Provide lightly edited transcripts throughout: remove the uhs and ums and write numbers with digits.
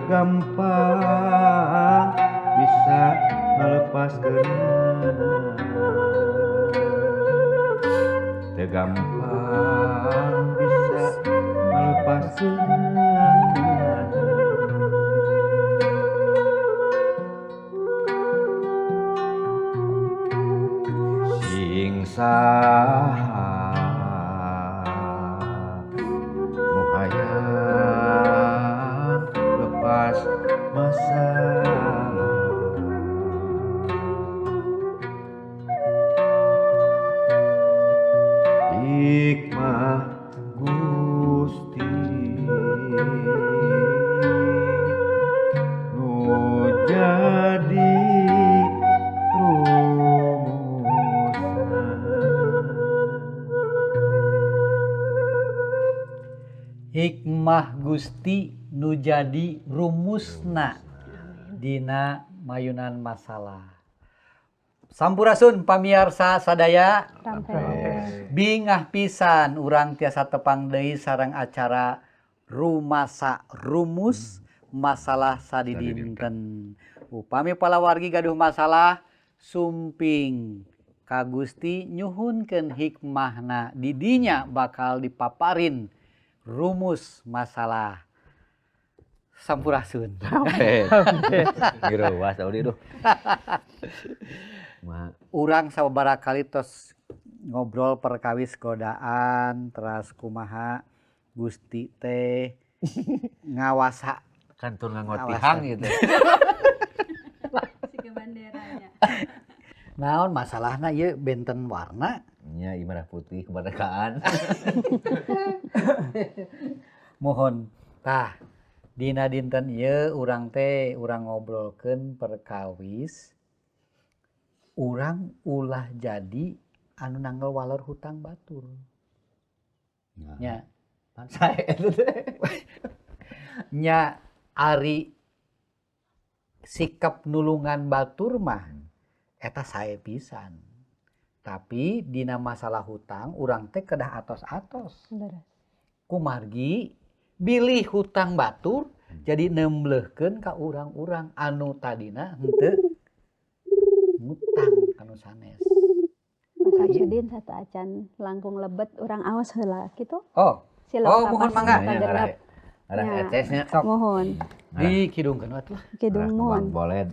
Gampang bisa ngalepaskeunana. Teu gampang bisa ngalepaskeunana. Sing saha nu hayang lepas masalah. Hikmah Gusti nu jadi rumusna. Hikmah Gusti nu jadi rumusna dina mayunan masalah. Sampurasun pamiarsa sadaya. Rampes. Bingah pisan urang tiasa tepang deui sareng acara Rumasa Rumus Masalah Sadidinten. Upami palawargi gaduh masalah sumping ka Gusti nyuhunkeun hikmahna, didinya bakal dipaparin rumus masalah. Sampurasun. Ngiruas tadi duh. Ma. Urang sababaraha kali tos ngobrol perkawis godaan teras kumaha Gusti teh ngawasa kantun nganggo Ngawasa. tihang gitu. Siga banderanya. Naon masalahna ieu benten warna? Nya ieu merah putih kemerdekaan. Mohon. Tah, dina dinten ieu urang teh urang ngobrolkeun perkawis urang ulah jadi anu nanggel walor hutang batur. Nah. Nya. Pan sae eta teh. Nya ari sikap nulungan batur mah eta sae pisan. Tapi dina masalah hutang urang teh kedah atos-atos. Leres. Kumargi bilih hutang batur jadi nemblehkeun ka urang-urang anu tadina henteu ngutang kanu sanes. Pak Samsudin satu acan langkung lebet urang aos heula kitu. Oh. Sila Oh, mohon mangga. Ka genep. Ngarah Ya. ecesnya. Sok. Mohon. Di kidungkeun atuh. Kidung mohon. Boleh.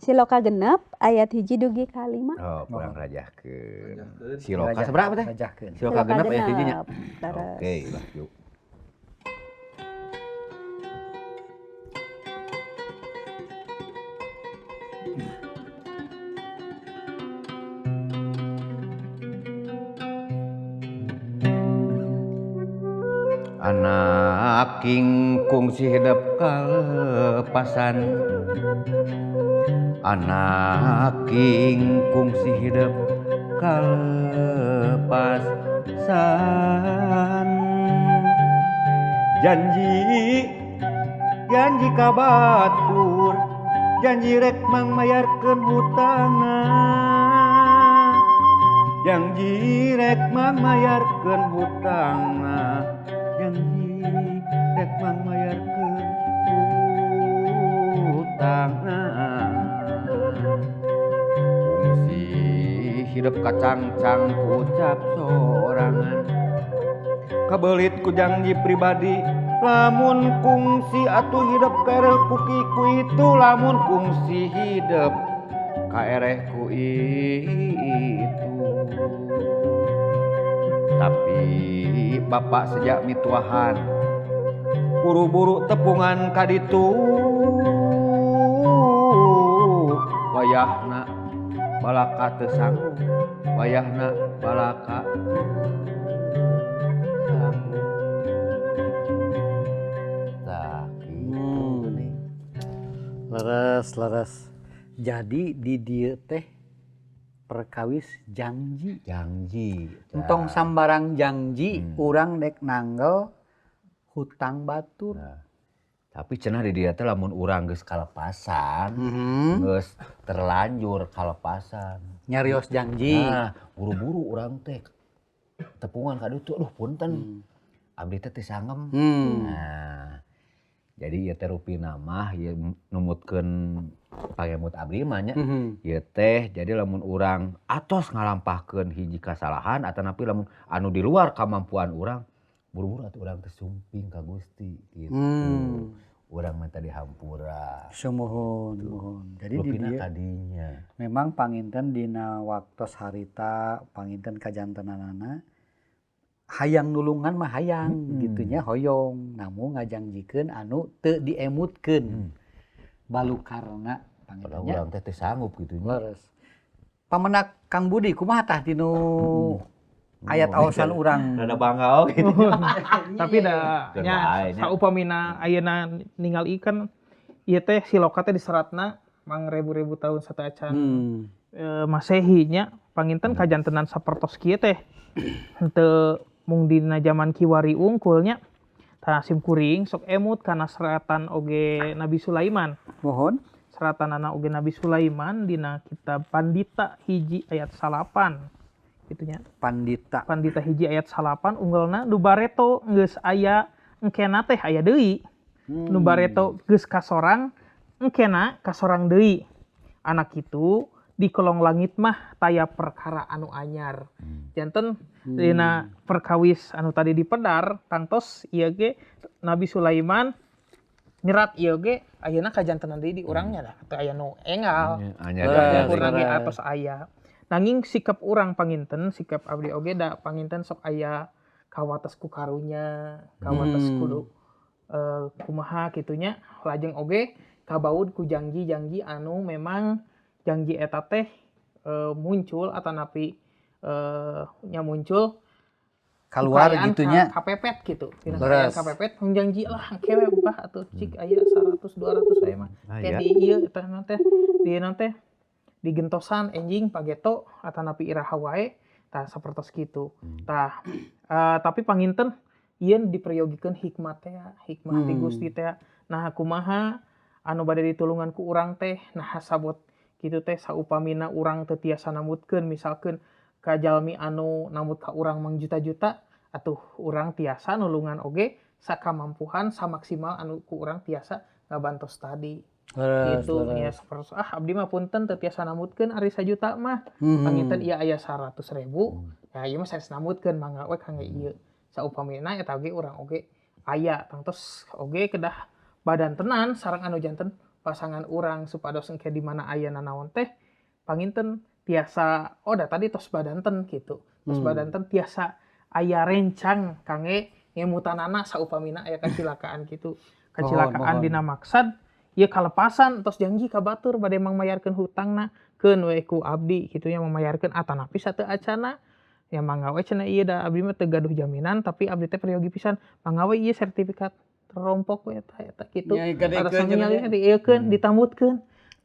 Siloka genep ayat 1 dugi ka 5. Oh, kurang rajahkeun. Rajahkeun. Siloka sabaraha teh? Rajahkeun. Siloka genep ayat 1 nya. Leres. Oke, lah yuk. Anak kingkung si hidep kalepasan. Anak kingkung si hidep kalepasan. Janji, janji ka batur, janji rek mangmayarkeun hutangna. Janji rek mangmayarkeun hutangna. Janji rek mangmayarkeun hutangna. Kungsi hidup kacangcang ku ucap sorangan. Kabelit ku janji pribadi, lamun kungsi atuh hidup kaereh ku kiku itu, lamun kungsi hidup kaereh ku itu. Tapi bapak sejak mituahan buru-buru tepungan kaditu. Wayahna balaka teu sanggup, wayahna balaka sanggup. Tah kitu nih. Leres, leres. Jadi di dieu teh perkawis janji. Janji. Entong sambarang janji urang dek nanggel hutang batur. Nah, tapi cenah di dieu teh lamun urang geus kalepasan, geus terlanjur kalepasan. Nyarios janji. Nah, buru-buru urang teh tepungan ka ditu, aduh punten. Abdi teh teu sangem. Nah, Jadi ieu teh rupina mah ieu numutkeun pangemut abdi mah nya. Ieu teh jadi lamun urang atos ngalampahkeun hiji kasalahan atanapi lamun anu di luar kamampuan urang, buru-buru atuh urang teh sumping ka Gusti gitu. Urang minta dihampura. Sumuhun, muhun. Jadi di Rupina dieu kadinya. Memang panginten dina waktos harita panginten kajantenanana hayang nulungan mah hayang gitu nya, hoyong, namung ngajangjikeun anu teu diemutkeun. Balukarna Padahal panginten nya. Urang teh teu sanggup gitu nya. Leres. Pamenak Kang Budi kumaha tah dinu ayat aosan urang? Rada bangga oge gitu. Tapi da Keur nya wae nya. Saupamina ayeuna ningali kan ieu teh siloka teh diseratna mangrebu-rebu tahun sateuacan Masehi nya, panginten kajantenan sapertos kieu teh henteu mung dina jaman kiwari wungkul nya. Tah, sim kuring sok emut kana seratan oge Nabi Sulaiman. Mohon. Seratanana oge Nabi Sulaiman dina kitab Pandita 1 ayat 9 kitu nya. Pandita. Pandita 1 ayat 9, unggelna nu bareto geus aya, engkena teh aya deui. Nu bareto geus kasorang, engkena kasorang deui. Anak itu di kolong langit mah taya perkara anu anyar. Janten dina perkawis anu tadi dipedar, tangtos ieu ge Nabi Sulaiman nyerat ieu ge ayeuna kajantenan deui di urangnya lah teu aya nu enggal. Anyar. Leres, Anyar. Kurang ge leres. atos aya. Nanging sikap urang panginten, sikap abdi oge da panginten sok aya kawates ku karunya, kawates kudu kumaha kitunya, lajeng oge kabaud ku janji-janji anu memang janji eta teh muncul atanapi nya muncul Keluar kaayaan gitu nya. Kapepet gitu. Dina kaayaan kapepet mung janji lah engke we bah atuh cik aya 100 200 aya mah. Ah, Kayak ya. di ieu eta teh di naon teh digentosan enjing pageto atanapi iraha wae, tah sapertos kitu. Tah, tapi panginten ieu diperyogikeun hikmah teh, hikmah ti Gusti teh. Nah, kumaha anu bade ditulungan ku urang teh, nah sabot kitu teh saupamina urang teu tiasa nambutkeun, misalkeun ka jalmi anu nambut ka urang mangjuta-juta, atuh urang tiasa nulungan oge sakamampuhan, samaksimal anu ku urang tiasa ngabantos tadi. Gitu nya, sapertos ah abdi mah punten teu tiasa nambutkeun ari sajuta mah. Panginten ieu aya 100.000, ya ieu mah sanes nambutkeun, mangga we kangge ieu. Saupamina eta oge urang oge aya tangtos oge kedah badan tenan sareng anu janten pasangan urang supados engke di mana aya nanaon teh panginten tiasa, oh da tadi tos badanten gitu. Tos badanten tiasa aya rencang kangge ngemutanana saupamina aya kacilakaan gitu. Kacilakaan dina maksad ieu kalepasan tos janji ka batur bade mangmayarkeun hutangna, keun we ku abdi kitu nya mamayarkeun atanapi sateu acana ya mangga we cenah, ieu da abdi mah teu gaduh jaminan tapi abdi teh peryogi pisan, mangga we ieu sertifikat terompok we eta eta kitu. Nya, gadekeun Atas cenah nya. ningali dieukeun, ditambutkeun.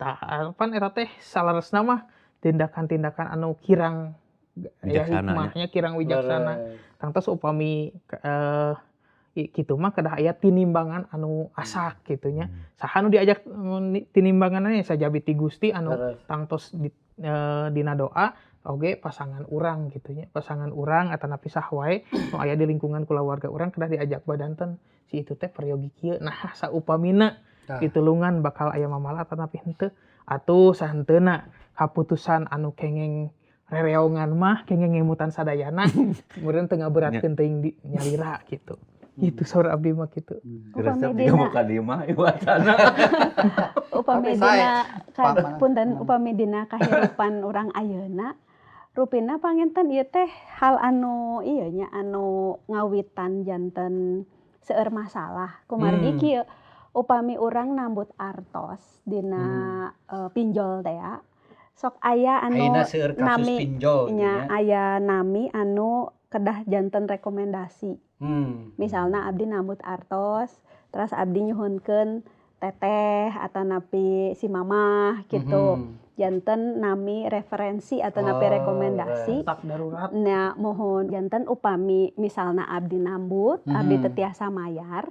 Tah, pan eta teh saleresna mah tindakan-tindakan anu kirang aya Bijaksana nya. Hikmahnya, kirang wijaksana. Tangtos upami kitu mah kedah aya tinimbangan anu asak kitu nya. Saha nu diajak tinimbanganna nya, sajabi ti Gusti anu tangtos di, dina doa oge pasangan urang gitu nya. Pasangan urang atanapi saha wae nu aya di lingkungan kulawarga urang kedah diajak badanten si itu teh peryogi kieu. Nah, saupamina ditulungan bakal aya mamala atanapi henteu, atuh sahenteuna kaputusan anu kengeng rereongan mah kengeng ngemutan sadayana kemudian teu ngaberatkeun teuing di nyalira gitu. Itu saur abdi mah kitu. Resep Upami juga dina mau ka dieu mah ieu wacana. Upami Tapi dina ka, punten, upami dina kahirupan urang ayeuna rupina panginten ieu teh hal anu ieu nya, anu ngawitan janten seueur masalah kumargi kieu, upami urang nambut artos dina pinjol teh ya, sok aya anu Ayeuna seueur kasus nami pinjol gitu nya, nya. Aya nami anu kedah janten rekomendasi. Misalna abdi nambut artos, terus abdi nyuhunkeun teteh atanapi si mamah gitu. Janten nami referensi atau napi rekomendasi. Kontak darurat. Nah, mohon janten upami misalna abdi nambut, abdi teu tiasa mayar,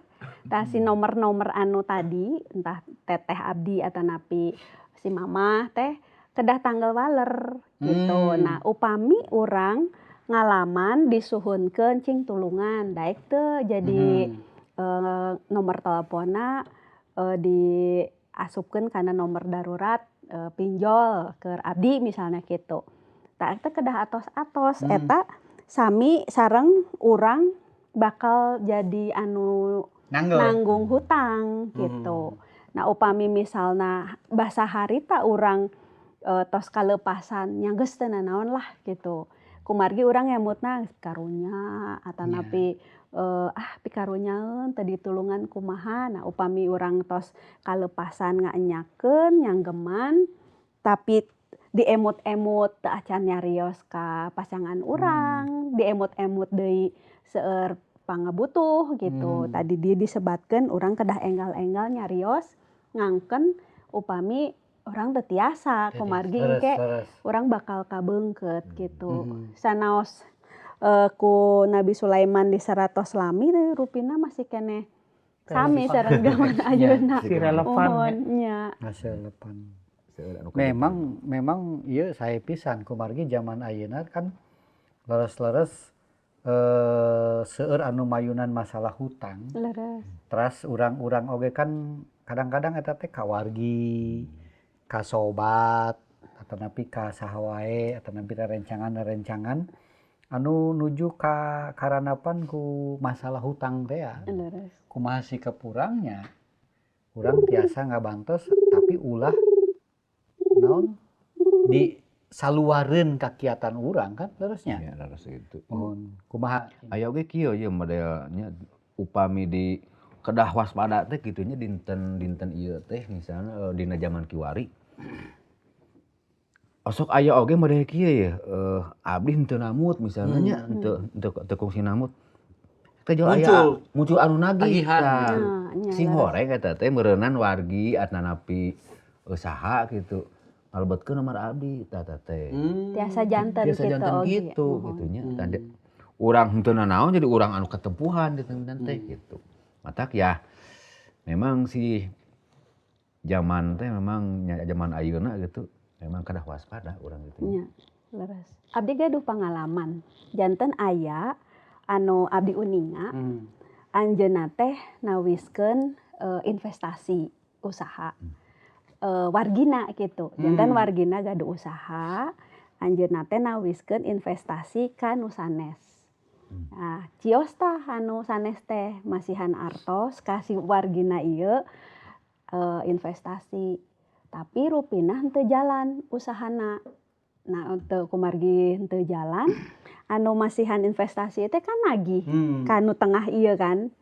tah si nomor-nomor anu tadi, entah teteh abdi atau napi si mamah teh kedah tanggal waler gitu. Nah, upami urang ngalaman disuhunkeun cing tulungan daek teu jadi Nomor teleponna diasupkeun kana nomor darurat pinjol keur abdi misalnya gitu. Tah, eta kedah atos-atos eta sami sareng urang bakal jadi anu Nanggel. Nanggung hutang gitu. Nah, upami misalna basa harita urang tos kalepasan nya geus teu nanaon lah gitu. Kumargi urang ngemutna karunya atanapi ah, pikarunyaeun teu ditulungan kumaha. Nah, upami urang tos kalepasan ngaenyakeun nyanggeman, tapi diemut-emut teu acan nyarios ka pasangan urang, diemut-emut deui seueur pangabutuh gitu. Tadi dieu disebatkeun urang kedah enggal-enggal nyarios ngangken upami urang teu tiasa kumargi engke urang bakal kabeungkeut gitu. Sanaos ku Nabi Sulaiman diserat tos lami teh rupina masih keneh sami sareng zaman ayeuna. Si relevan. Muhun nya. Masih relevan. Memang memang ieu sae pisan kumargi zaman ayeuna kan leres-leres seueur anu mayunan masalah hutang. Teras urang-urang oge kan kadang-kadang eta teh ka wargi, ka sobat, atanapi ka saha wae, atanapi rerencangan-rerencangan anu nuju ka karanapan ku masalah hutang teh ya. Kumaha sikap urangnya, urang tiasa ngabantos tapi ulah naon di saluareun kakiatan urang kan leresnya. Ya, leres gitu. Muhun kumaha? Aya oge kieu ieu modelnya, upami di kedah waspada teh kitu nya, dinten dinten ieu teh misalnya dina zaman kiwari. Osok aya oge model kieu ya, abdi henteu namut misalnya nya, henteu henteu teu kungsi namut. Teh jol aya Muncul. Muncul anu nagih. Tagihan. Tah. Nah, nya Sing leres. Horeng eta teh meureunan wargi atanapi saha gitu. Ngalebetkeun nomor abdi tah eta teh. Tiasa janten Biasa gitu janten oge. gitu Muhun. gitu nya. Tah, urang henteu nanaon jadi urang anu ketempuhan di teh gitu. Matak ya memang sih zaman teh memang nya, zaman ayeuna gitu memang kedah waspada urang gitu. Nya, leres. Abdi gaduh pengalaman. Janten aya anu abdi uninga anjeunna teh nawiskeun investasi usaha. Wargina gitu. Janten wargina gaduh usaha, anjeunna teh nawiskeun investasi ka nu sanes. Nah, cios tah anu sanes teh masihan artos ka si wargina ieu investasi. Tapi rupina henteu jalan usahana. Nah, untuk kumargi henteu jalan, anu masihan investasi teh kan nagih ka nu tengah ieu kan.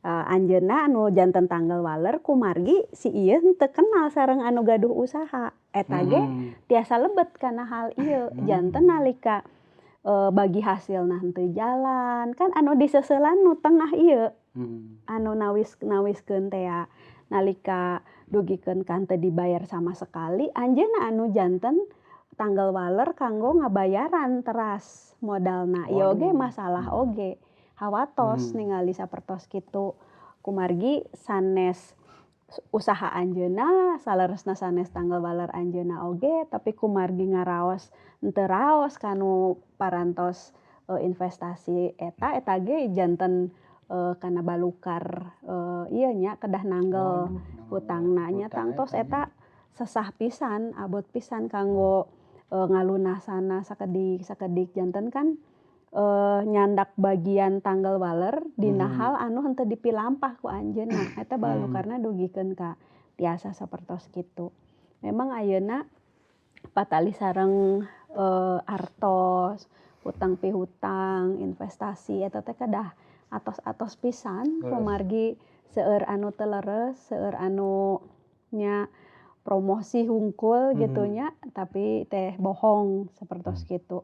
Anjeunna anu janten tanggal waler kumargi si ieu henteu kenal sareng anu gaduh usaha. Eta ge tiasa lebet kana hal ieu. Janten nalika bagi hasilna henteu jalan, kan anu diseuselan nu tengah ieu. Anu nawis nawiskeun teh ya, nalika dugikeun ka henteu dibayar sama sekali, anjeunna anu janten tanggal waler kanggo ngabayaran teras modalna. Ieu oge masalah oge. Hawatos ningali sapertos kitu. Kumargi sanes usaha anjeunna, saleresna sanes tanggal waler anjeunna oge, tapi kumargi ngaraos henteu raos kanu parantos investasi eta, eta ge janten kana balukar ieu nya kedah nanggel hutangna nya. Tangtos eta sesah pisan, abot pisan kanggo ngalunasana sakedik sakedik. Janten kan nyandak bagian tanggal waler dina hal anu henteu dipilampah ku anjeunna. Eta balukarna dugikeun ka tiasa sapertos kitu. Memang ayeuna patali sareng artos, hutang pihutang, investasi eta teh kedah atos-atos pisan kumargi seueur anu teu leres, seueur anu nya promosi hungkul gitu nya, tapi teh bohong sapertos kitu.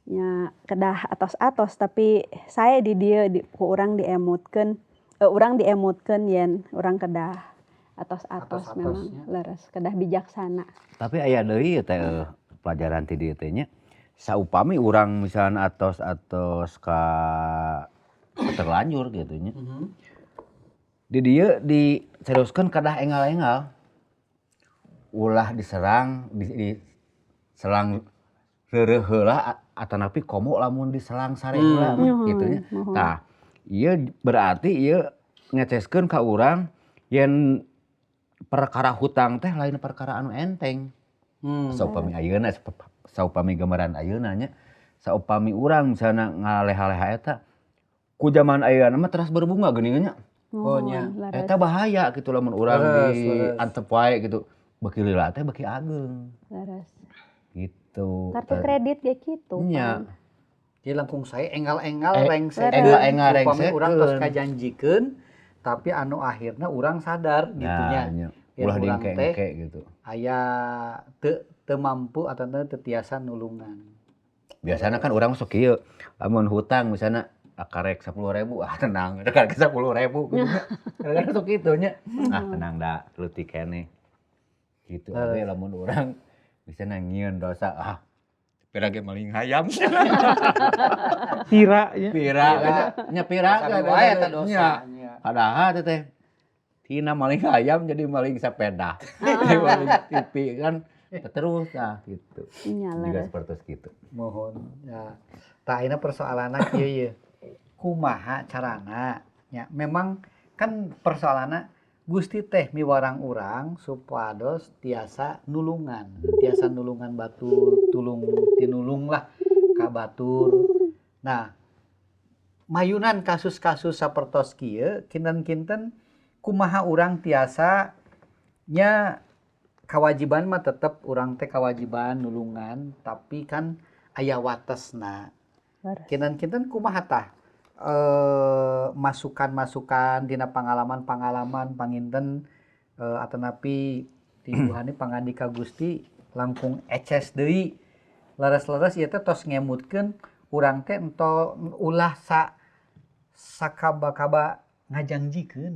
Nya kedah atos-atos, tapi sae di dieu ku urang diemutkeun, urang diemutkeun yen urang kedah atos-atos memang Atos-atosnya. Leres, kedah bijaksana. Tapi aya deui teh pelajaran ti dieu teh nya. Saupami urang misalnya atos-atos ka terlanjur gitu nya. Di dieu diseriuskeun kedah enggal-enggal. Ulah diserang di selang reureuh heula atanapi komo lamun diselang sare heula mah gitu nya. Muhun. Tah, ieu berarti ieu ngeceskeun ka urang yen perkara hutang teh lain perkara anu enteng. Saupami ayeuna, saupami gambaran ayeuna nya, saupami urang misalna ngaleha-leha eta ku zaman ayeuna mah teras berbunga geuning nya. Oh, nya. Eta bahaya gitu lamun urang Leres, di leres. antep wae gitu. Beuki lila teh beuki ageung Leres. gitu. Kartu kredit ge kitu. Nya. Pan. Jadi langkung saya enggal-enggal rengsekeun. Enggal-enggal Upami rengsekeun. urang tos kajanjikeun tapi anu akhirna urang sadar gitu nya. Nya. Yen Ulah urang teh diengke-engke gitu. Aya teu teu mampu atau teu tiasa nulungan. Biasanya kan urang sok kieu, lamun hutang misalnya karek 10.000, ah tenang, karek 10.000 gitu nya. Kadang-kadang sok kitu nya. Ah tenang da, leutik keneh. Gitu Leres. we lamun urang bisa nyieun dosa, ah pira ge maling hayam. Pira nya. Pira nya pira Sami wae eta dosa. Nya. Nya. Padahal teh teh tina maling hayam jadi maling sepeda. Jadi maling TV kan terus nah gitu. Nya Juga leres. seperti gitu. Mohon ya. Tah ayeuna persoalanna kieu ye. Kumaha carana? Ya, memang kan persoalanna Gusti teh miwarang urang supados tiasa nulungan batur, tulung tinulung lah ka batur. Nah, mayunan kasus-kasus sapertos kieu kinten-kinten kumaha urang tiasa nya kawajiban mah tetep urang teh kawajiban nulungan tapi kan aya watesna. Leres. Kinten-kinten kumaha tah? Masukan-masukan dina pengalaman-pengalaman panginten atanapi ti Ibu pangandika Gusti langkung eces deui leres-leres ieu teh tos ngemutkeun urang teh ento ulah sa sakaba-kaba ngajangjikeun.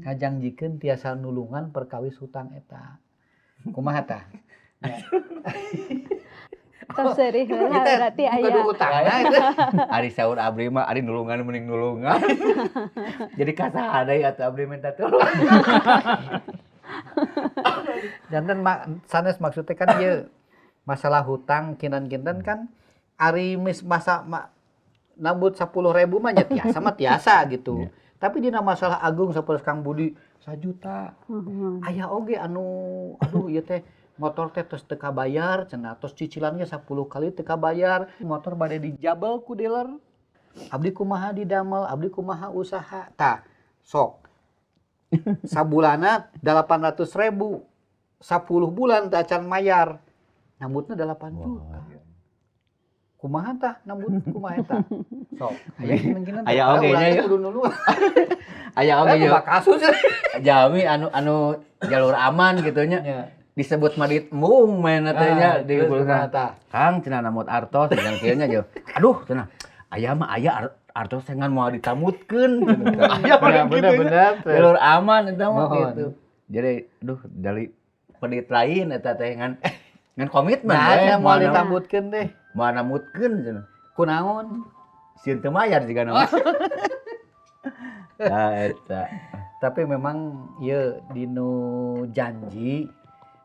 Ngajangjikeun tiasa nulungan perkawis hutang eta. Kumaha tah? Tos seurih heula berarti aya. Kudu hutangna itu. Ari saur abdi mah ari nulungan mending nulungan. Jadi kasaha deui atuh abdi minta tolong. Janten sanes maksudnya kan ieu masalah hutang kinten-kinten kan ari mis masa nambut 10.000 mah nya tiasa mah tiasa gitu. Iya. Tapi dina masalah agung sapertos Kang Budi 1 juta. Aya oge anu aduh ieu teh motor teh tos teu kabayar cenah tos cicilan ge 10 kali teu kabayar motor bade dijabel ku dealer abdi kumaha didamel abdi kumaha usaha tah sok sabulana 800.000 10 bulan teh acan mayar nambutna 8 juta kumaha tah nambut kumaha eta sok aya kemungkinan Aya oge nya nya kudu nulungan Aya oge nya kasus jalmi anu jalur aman gitu nya. Nya. Disebut madit mung main teh nya Nah, di terus kumaha tah? Kang cenah namut artos cenah kieu nya jeung. Aduh cenah aya mah aya artos teh ngan moal ditamutkeun cenah. Aya mah Ya, kitu nya. bener-bener. Jalur aman eta mah Mohon. gitu. Jadi aduh dari pedit lain eta teh ngan komitmen Nah, we nya moal ditambutkeun teh. Moal namutkeun cenah. Kunaon? Sieun teu mayar jiga nama. Nah, eta. Tapi memang ieu dinu janji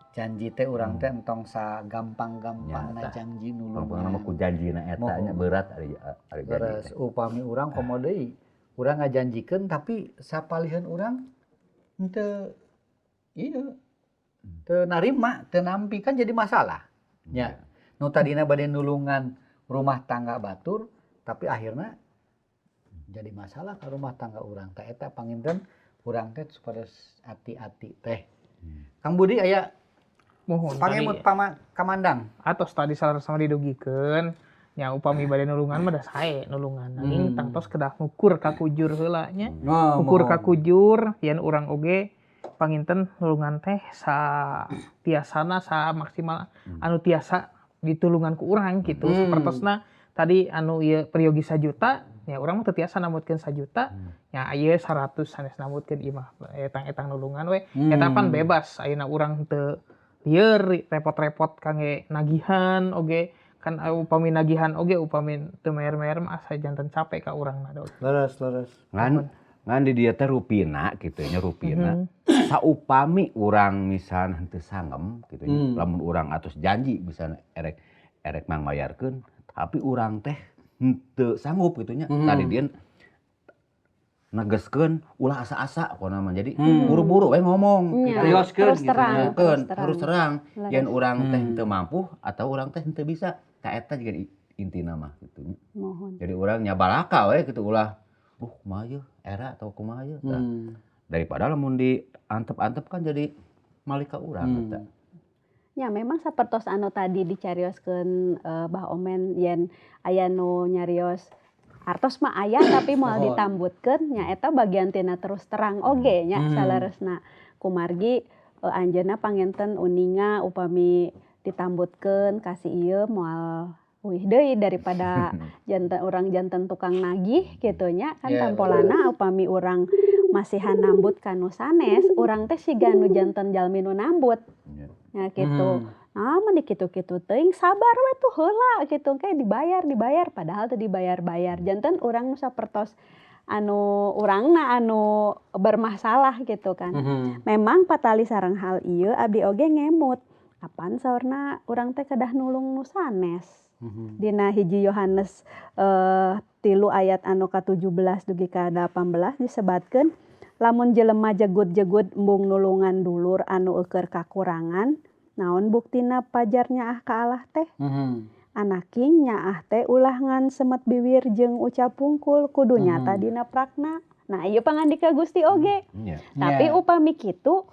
janji teh urang teh entong sa gampang-gampangna Nya, tah. janji Gampang nulungan. mah ku janjina eta nya berat ari janji Leres teh. upami urang komo deui urang ngajanjikeun tapi sapalihan urang henteu ieu teu narima, teu nampi kan jadi masalah. Nya. Nu tadina bade nulungan rumah tangga batur tapi akhirna jadi masalah ka rumah tangga urang teh eta panginten urang teh supados ati-ati teh. Kang Budi aya Mohon pangemut kamandang. Atos tadi salah sama didugikeun nya upami bade nulungan mah da sae nulungan. Nanging tangtos kedah ngukur ka kujur heula nya. Ngukur ka kujur yen urang oge panginten nulungan teh sa tiasana sa maksimal anu tiasa ditulungan ku urang gitu. Sapertosna tadi anu ieu peryogi 1 juta nya urang mah teu tiasa namutkeun 1 juta nya ieu 100 sanes namutkeun ieu mah etang-etang nulungan we. Eta pan bebas ayeuna urang teu lieur repot-repot kangge nagihan oge kan upami nagihan oge upami teu mayar-mayar mah asa janten capek ka urangna da. Leres leres. Ngan di dieu teh rupina kitu nya rupina. Saupami urang misalna henteu sangem kitu nya lamun urang atos janji misalna erek mangmayarkeun tapi urang teh henteu sanggup kitu nya. Tadi dieu Negeskeun ulah asa-asa pokona mah. Jadi buru-buru we ngomong Nya, gitu. Serioskeun terus gitu terang, nya. Keun, terus terang. terus terang. Leres. Yen urang teh teu mampu atau urang teh teu bisa. Ka eta juga intina mah gitu. Mohon. Jadi urang nya balaka we gitu ulah kumaha ieu era atau kumaha ieu. Tah, daripada lamun di antep-antep kan jadi malika urang eta. Ya memang sapertos anu tadi dicarioskeun Bah Omen yen aya nu nyarios artos mah aya tapi moal Mohon. ditambutkeun nya eta bagian tina terus terang oge nya saleresna kumargi anjeunna panginten uninga upami ditambutkeun kasih ieu moal uih deui daripada janten urang janten tukang nagih gitu nya kan tampolana upami urang masihan nambut ka nu sanes urang teh siga nu janten jalmi nu nambut ya gitu. Nah, mun kitu-kitu teuing sabar we tuh heula gitu kayak dibayar dibayar padahal teu dibayar-bayar. Janten urang nu sapertos anu urangna anu bermasalah gitu kan. Memang patali sareng hal ieu abdi oge ngemut. Apan saurna urang teh kedah nulung nu sanes. Dina hiji Yohanes 3 ayat anu ka-17 dugi ka 18 disebatkeun lamun jelema jegut-jegut embung nulungan dulur anu eueur kakurangan naon buktina pajar nyaah ka Allah teh? Anaking nyaah teh ulah ngan semet biwir jeung ucap pungkul kudu nyata dina prakna. Nah, ieu pangandika Gusti oge. Tapi upami kitu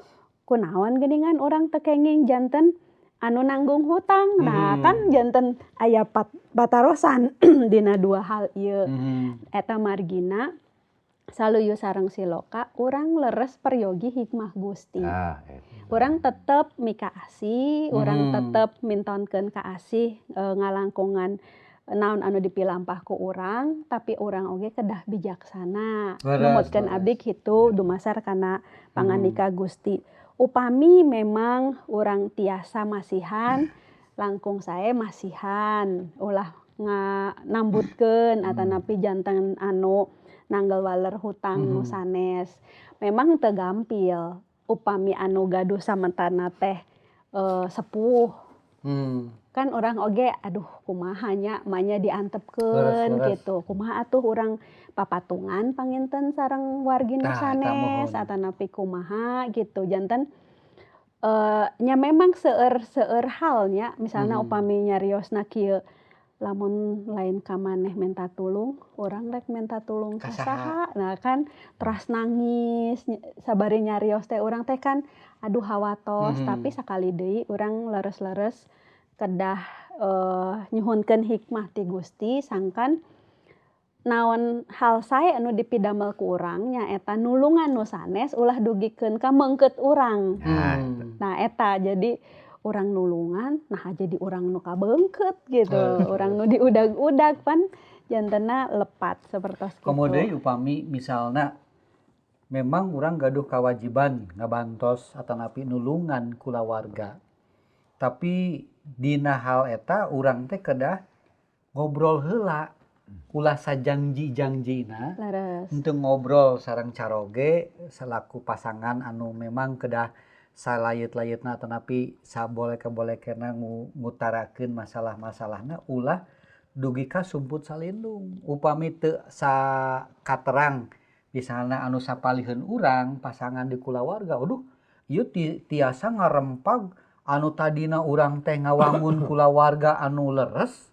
kunaon geuningan urang teu kenging janten anu nanggung hutang. Nah, kan janten aya patarosan dina dua hal ieu. Eta margina saluyu sareng siloka urang leres peryogi hikmah Gusti. Ah, eta. Urang tetep mika asih, urang tetep mintonkeun ka asih ngalangkungan naon anu dipilampah ku urang, tapi urang oge kedah bijaksana. Numutkeun abdi kitu dumasar kana pangandika Gusti. Upami memang urang tiasa masihan, langkung sae masihan, ulah nambutkeun atanapi janten anu nanggel waler hutang nu sanes. Memang teu gampil upami anu gaduh samentana teh sepuh. Kan urang oge aduh kumaha nya manya diantepkeun gitu. Kumaha atuh urang papatungan panginten sareng wargi nu Tah, eta sanes mohon. atanapi kumaha gitu. Janten nya memang seueur-seueur hal nya misalna upami nyariosna kieu lamun lain ka maneh menta tulung urang rek menta tulung ka Ka saha? saha. Nah kan teras nangis sabari nyarios teh urang teh kan aduh hawatos tapi sakali deui urang leres-leres kedah nyuhunkeun hikmah ti Gusti sangkan naon hal sae anu dipidamel ku urang nyaeta nulungan nu sanes ulah dugikeun ka meungkeut urang. Nah, Nah eta jadi urang nulungan nah jadi urang nu kabeungkeut gitu. Urang nu diudag-udag pan jantenna lepat sapertos Komo kitu. deui upami misalna memang urang gaduh kewajiban ngabantos atanapi nulungan kulawarga. Tapi dina hal eta urang teh kedah ngobrol heula ulah sajangji-jangjina henteu ngobrol sareng caroge selaku pasangan anu memang kedah salayet-layetna atanapi saboleke-bolekena ngutarakeun masalah-masalahna ulah dugi ka sumput salindung. Upami teu sakaterang misalna anu sapaliheun urang pasangan di kulawarga aduh ieu tiasa ngarempag anu tadina urang teh ngawangun kulawarga anu leres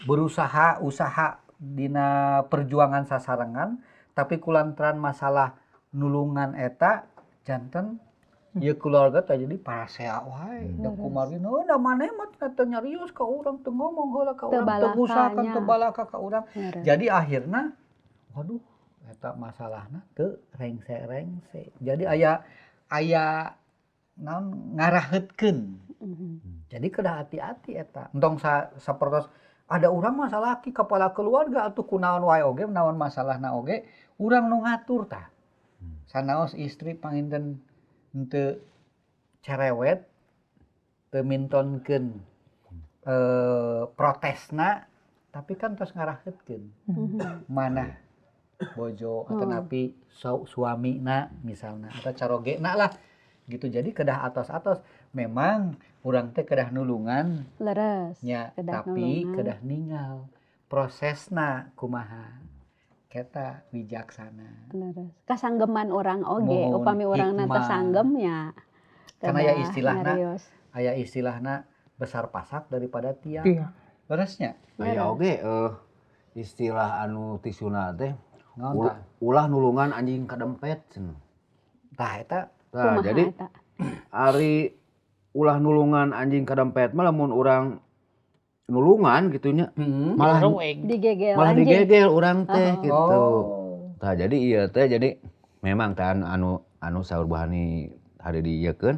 berusaha usaha dina perjuangan sasarengan tapi kulantaran masalah nulungan eta janten ieu keluarga teh jadi parasea wae da kumargi da maneh mah teu nyarios ka urang teu ngomong heula ka Teu urang teu ngusahakeun balakanya. teu balaka ka urang. Jadi akhirna waduh eta masalahna teu rengse-rengse. Jadi aya aya naon ngaraheutkeun. Jadi kedah hati-hati eta. Entong sapertos ada urang mah salaki kepala keluarga atuh kunaon wae oge naon masalahna oge urang nu ngatur tah. Sanaos istri panginten henteu cerewet teu mintonkeun protesna tapi kan tos ngaraheutkeun. Manah bojo atanapi suamina misalna atau carogena lah gitu. Jadi kedah atos-atos memang urang teh kedah nulungan Leres. nya Kedah tapi nulungan. kedah ningal prosesna kumaha. Keta wijaksana. Leres. Kasanggeman orang oge, upami urangna teu sanggem nya. Karena aya istilahna besar pasak daripada tiang. Iya. Leresnya. Aya oge istilah anu ti Sunda teh ulah nulungan anjing kadempet cenah. Tah eta. Tah jadi ari ulah nulungan anjing kadempet mah lamun urang nulungan gitu nya malah digegel, malah digegel urang teh gitu. Tah jadi ieu teh jadi memang teh anu anu saur buhani hari diieukeun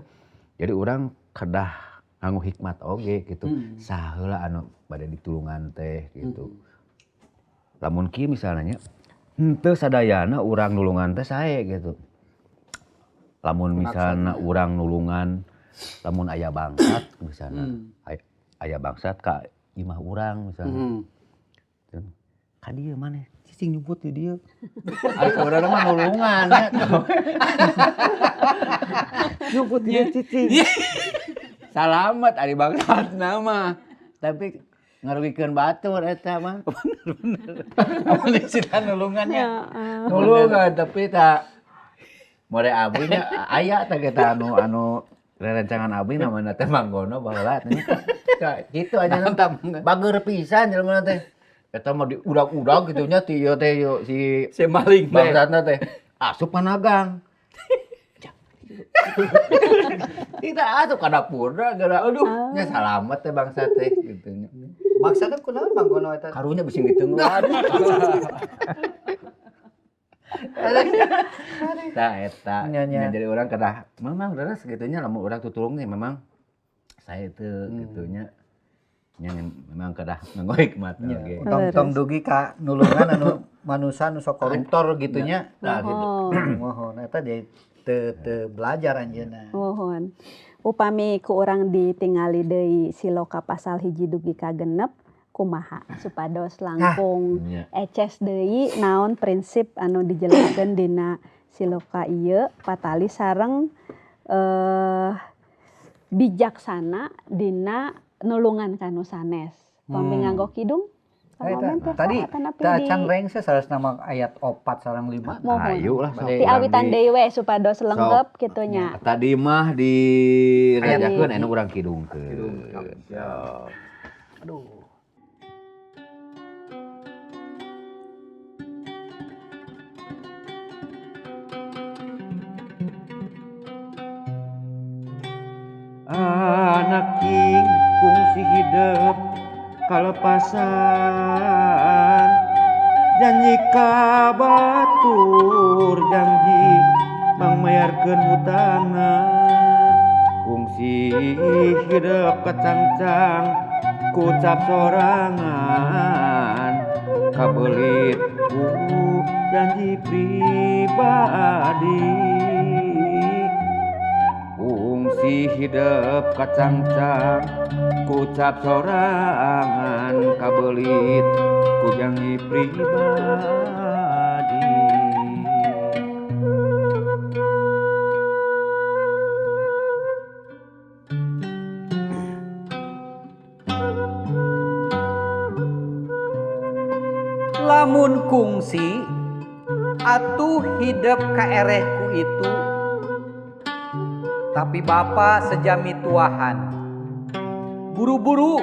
jadi urang kedah nganggo hikmat oge gitu. Saheula anu bade ditulungan teh gitu. Lamun kieu misalnya henteu sadayana urang nulungan teh sae gitu. Lamun misalna urang nulungan lamun aya bangsat misalna aya bangsat ka imah urang misalnya. Ka dieu maneh cicing nyumput di dieu. Ari saudara mah nulungan nya. Nyumput di dieu cicing. Salamet ari bangsatna mah. Tapi ngarugikeun batur eta mah. Bener-bener. Amun istilah nulungannya. Nulungan tapi tak more abdi nya aya teh kita anu rerencangan abdi namana teh Manggono baheula teh. Kitu aja bager pisan jelema teh. Eta mah diudag-udag kitu nya ti ieu teh si maling teh. Bangsatna teh asup kana gang. Kita asup ka dapurna gara aduh nya salamet teh bangsa teh kitu nya. Maksudna kunaon Manggono eta? Karunya bisi ditungguan. Tah eta jadi orang kedah memang leres kitu nya lamun urang tutulung teh memang saya teu kitu nya. Nya memang kedah nganggo hikmat oge. Tong-tong dugi ka nulungan anu manusa nu sok koruptor gitu nya. Tah kitu. Mohon eta deui teu belajar anjeunna. Mohon. Upami ku urang ditingali deui siloka pasal 1 dugi ka 6 kumaha supados langkung eces deui naon prinsip anu dijelaskeun dina siloka ieu patali sareng bijaksana dina nulungan ka nu sanes. Pami nganggo kidung tadi can rengse sanes nama ayat 4 sareng 5. Ayo lah sok. Diawitan deui we supados lengkep kitu nya. Tadi mah dirajakeun anu urang kidungkeun. Aduh. Anak king kungsi hidup kalepasan janji ka batur janji mangmayarkeun hutangna kungsi hidup kacangcang kucap sorangan kabelit ku janji pribadi kungsi hidup kacangcang kucap sorangan kabelit ku janji pribadi. Lamun kungsi atuh hidep kaerehku itu, tapi bapa sejami tuahan buru-buru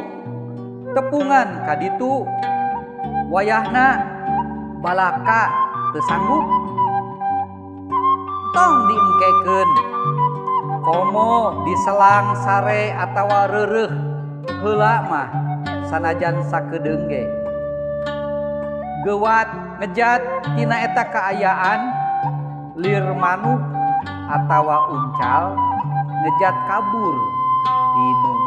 tepungan kaditu wayahna balaka teu sanggup tong diengkekeun komo diselang sare atawa reureuh heula mah sanajan sakedeung ge gewat ngejat tina eta kaayaan lir manuk atawa uncal ngejat kabur tinu